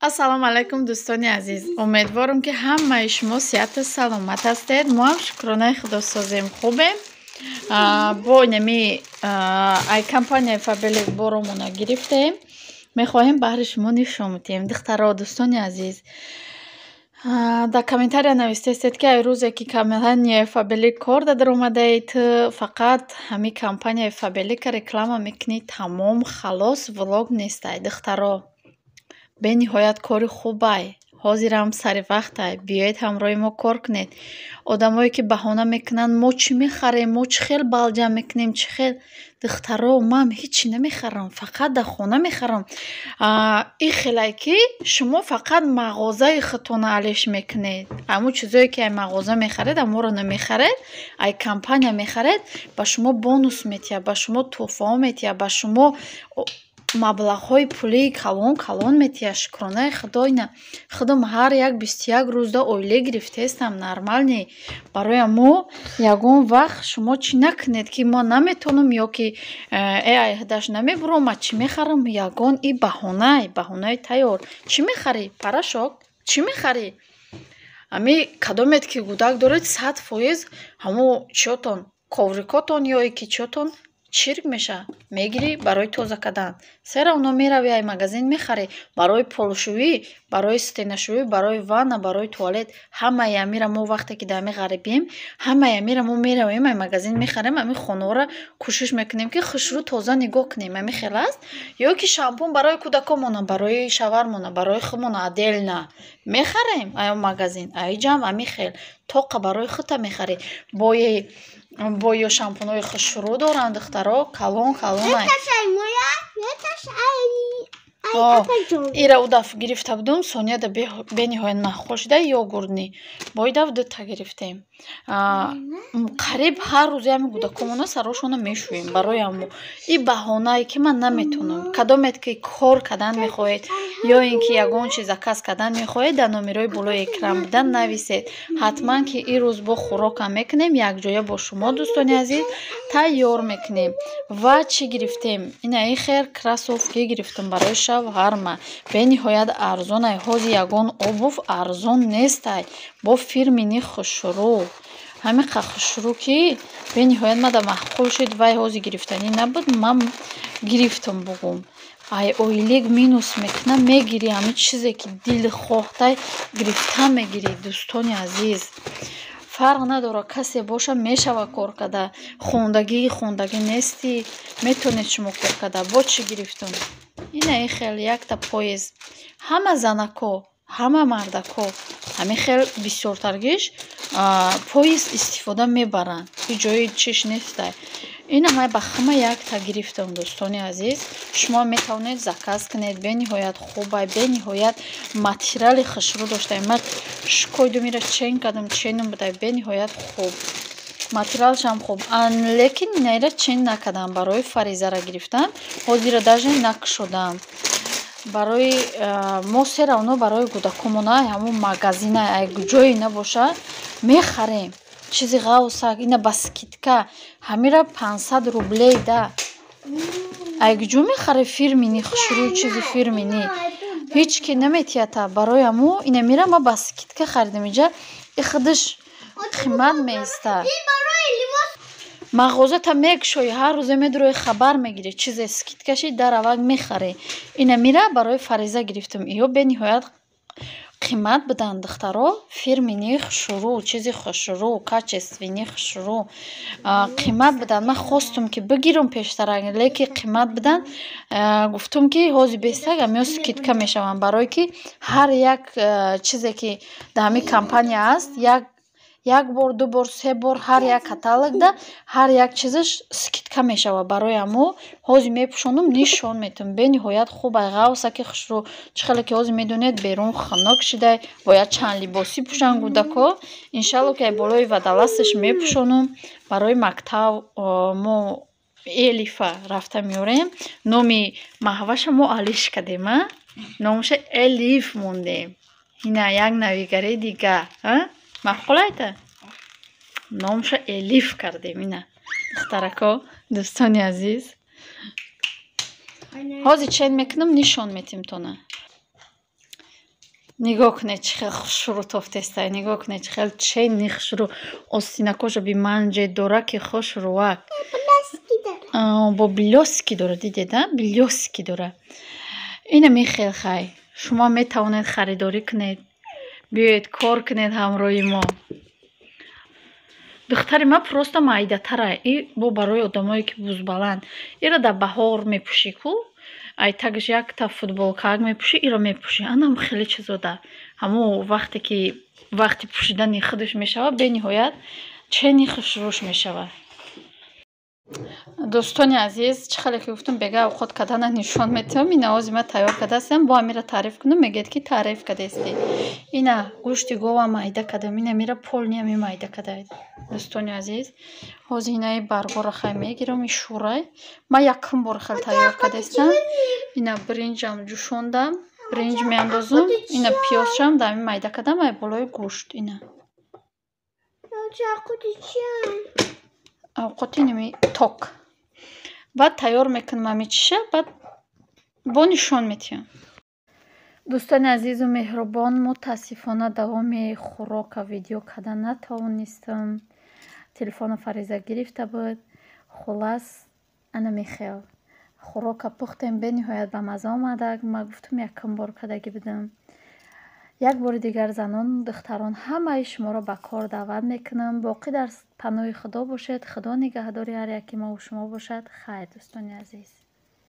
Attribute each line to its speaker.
Speaker 1: Ассалому алайкум, дӯстони азиз. Умедворам, ки ҳамаи шумо сиҳату саломат ҳастед. Мо ҳам, шукронаи Худо, созем, хубем. Бо инами ай компанияи Фаберлик боромона гирифтем, мехоҳем баҳри шумо нишон медиҳем. Духтаро, дӯстони азиз, дар комментария навистаистед, ки ай рӯзе ки компанияи Фаберлик кор даромадаед, фақат ҳамин компанияи Фаберлика реклама мекунӣ, тамом, халос, влог нестай. Духтаро, бениҳоят кори хубай, ҳозирам сари вақтай, биёед, ҳамроҳи мо кор кунед. Одамое ки баҳона мекунанд: мо чӣ мехарем, мо чӣ хел балл ҷамъ мекунем, чӣ хел? Духтаро, ман ҳечи намехарам, фақат дар хона мехарам. Ин хелай ки шумо фақат мағозаи худтонро алиш мекунед. Ҳамун чизое ки ай мағоза мехаред, ҳамонро намехаред, ай компания мехаред. Ба шумо бонус метиҳад, ба шумо тӯҳфаҳо метиҳад, ба шумо маблағҳои пулии калон калон метиҳад. Шукронаи Худо, ина худам ҳар як 21 рӯзда оиле гирифтаистам, нормальный. Барои мо ягон вақт шумо чӣ накунед, ки мо наметавонам ё ки э айҳдаш намебурам, ма чӣ мехарам. Ягон и баҳонай, баҳонаи тайёр. Чӣ мехарӣ? Порошок чӣ мехарӣ? Ами кадомед ки кӯдак доред, 100% ҳамо чиётон, коврикотон ё ки чиётон чирк мешавад, мегирӣ барои тоза кардан. Сера оно меравӣ, ай магазин мехарӣ барои полшӯӣ, барои стенашӯӣ, барои ванна, барои туалет. Ҳамаи амира мо вақте ки дар ами ғарибием, ҳамаи амира мо меравем, ай магазин мехарем. Ами хонаҳоро кӯшиш мекунем, ки хушрӯ, тоза нигоҳ кунем. Ами хел аст. Ё ки шампун барои кӯдакомона, барои шавармона, барои худмона отдельно мехарем ай магазин. Айҷам ами хел тоқа барои худта мехарӣ. Бои бо ё шампунҳои хушрӯ доранд, духтаро, калон калонай. Ира у дафъ гирифта будум, Сонияда бениҳоят маъқул шуда, йогуртный. Бо и дафъ дута гирифтем. Қариб ҳар рӯзе ҳами кӯдакомона сарошона мешӯем. Барои ҳамо и баҳонае ки ман наметавонам. Кадомед ки кор кардан мехоҳед ё ин ки ягон чиз заказ кардан мехоҳед, дар номерои болои экран будан нависед. Ҳатман ки ин рӯз бо хӯрокам мекунем, якҷоя бо шумо, дӯстони азиз, тайёр мекунем. Ва чӣ гирифтем? Ина и хел кроссовки гирифтам барои шавҳарма, бениҳоят арзонай. Ҳозир ягон обувь арзон нестай, бо фирменный, хушрӯ, ҳамин қа хушрӯ, ки бениҳоят мада маъқул шуд. Вай ҳозир гирифтанӣ набуд, ман гирифтам. Бугум, ай ойлик минус мекунам, мегирӣ, ҳамин чизе ки дилхоҳтай, гирифта мегирӣ. Дӯстони азиз, фарқ надорад, касе боша, мешава кор карда. Хондагӣ, хондагӣ нестӣ, метавонед шумо кор карда. Бо чӣ гирифтум? Ина ин хел якта пояс. Ҳама занако, ҳама мардако ҳамин хел бисёртаргиш пояс истифода мебаранд, ҳеҷ ҷои чиш нестай. Ина ман ба хама якта гирифтам. Дӯстони азиз, шумо метавонед заказ кунед, бениҳоят хубай, бениҳоят материали хушрӯ доштай. Ман шукойдумира чен кардам, ченум будай, бениҳоят хуб, материалшам хуб. Лекин инаира чен накардам, барои Фаризара гирифтам, ҳозира даже накушодам. Барои мо сера оно барои кӯдакомона ҳамон магазина ҷое набоша, мехарем чизи ғавсак. Ина ба скидка ҳамира 500 рублей да. Айгҷо мехаре фирменный, хушрӯи, чизи фирменный ҳеҷ ки наметиҳата. Барои ҳамо ина мира ма ба скидка харидам. Иҷа и худаш қимат меистад. Мағозата мекушоӣ, ҳар рӯзе медурои, хабар мегирӣ, чизе скидка шид, дар аввал мехарӣ. Ина мира барои Фариза гирифтам. Иё бениҳоят қимат буданд, духтаро, фирменный, хушрӯ, чизи хушрӯ, качественный, хушрӯ, қимат буданд. Ман хостум, ки бигирам пештарак, лекин қимат буданд. Гуфтум, ки ҳозир бестаг амиё скидка мешаванд, барое ки ҳар як чизе ки дар ҳамин компания аст, як бор, ду бор, се бор ҳар як каталогда ҳар як чизаш скидка мешавад. Барои ҳамо ҳозир мепӯшонам, нишон метавам. Бениҳоят хуб ай, ғавсаки хушрӯ. Чӣ хеле ки ҳозир медонед, берун хунук шидай, бояд чанд либосӣ пӯшанд кӯдако. Иншалло, ки ай болои водолазаш мепӯшонам. Барои мактаб мо Элифа рафта меорем. Номи маҳваша мо алиш кардем, а номаша Элиф мондем. Ина як навигари дига маъқулайта, номша Элиф кардем. Ина, духтарако, дӯстони азиз, ҳозир чен мекунам, нишон метим тона. Нигоҳ кунед, чӣ хел хушрӯ тофтестай. Нигоҳ кунед, чӣ хел чени хушрӯ, остинакоша би манжет дора, ки хушрӯак бо блёстки дора. Дидед, а, блёстки дора. Ина мехел. Хай, шумо метавонед харидорӣ кунед, биёед, кор кунед ҳамроҳи мо. Духтари ман просто майдатара. И бо барои одамое, ки бузбаланд, ира дар баҳор мепӯшӣ ку, ай тагаш якта футболкаак мепӯшӣ, иро мепӯшӣ. Анам хеле чизода ҳамон вақте ки вақти пӯшидани худаш мешавад, бениҳоят чени хушрӯш мешавад. Дӯстони азиз, чӣ хеле ки гуфтам, бега овқот кардана нишон метиҳам. Ина ози ман тайёр кардаастам, бо амира таъриф кунам, мегӯяд, ки таъриф кардастӣ. Ина гӯшти гова майда кардам, ина мира полный ами майда кардаед. Дӯстони азиз, ҳозир инаи баргора хай мегирам. И шӯрай ман якум бор хел тайёр кардаастам. Ина биринҷам ҷӯшондам, биринҷ меандозам, ина пиёзшам дар ами майда кардам, ай болои гӯшт ина. Авқоти ними ток. Баъд тайёр мекунам ами чиша, баъд бо нишон метиҳам. Дӯстони азизу меҳрубон, мутаассифона, давоми хӯрока видео карда натавонистам, телефоно Фариза гирифта буд. Хулас, ана мехел хӯрока пухтем, бениҳоят ба мазза омада. Ман гуфтам, якум бор кардагӣ будам. Як бори дигар, занон, духтарон, ҳамаи шуморо ба кор даъват мекунам. Боқӣ дар паноҳи Худо бошед. Худо нигаҳдори ҳар яки мову шумо бошад. Хайр, дӯстони азиз.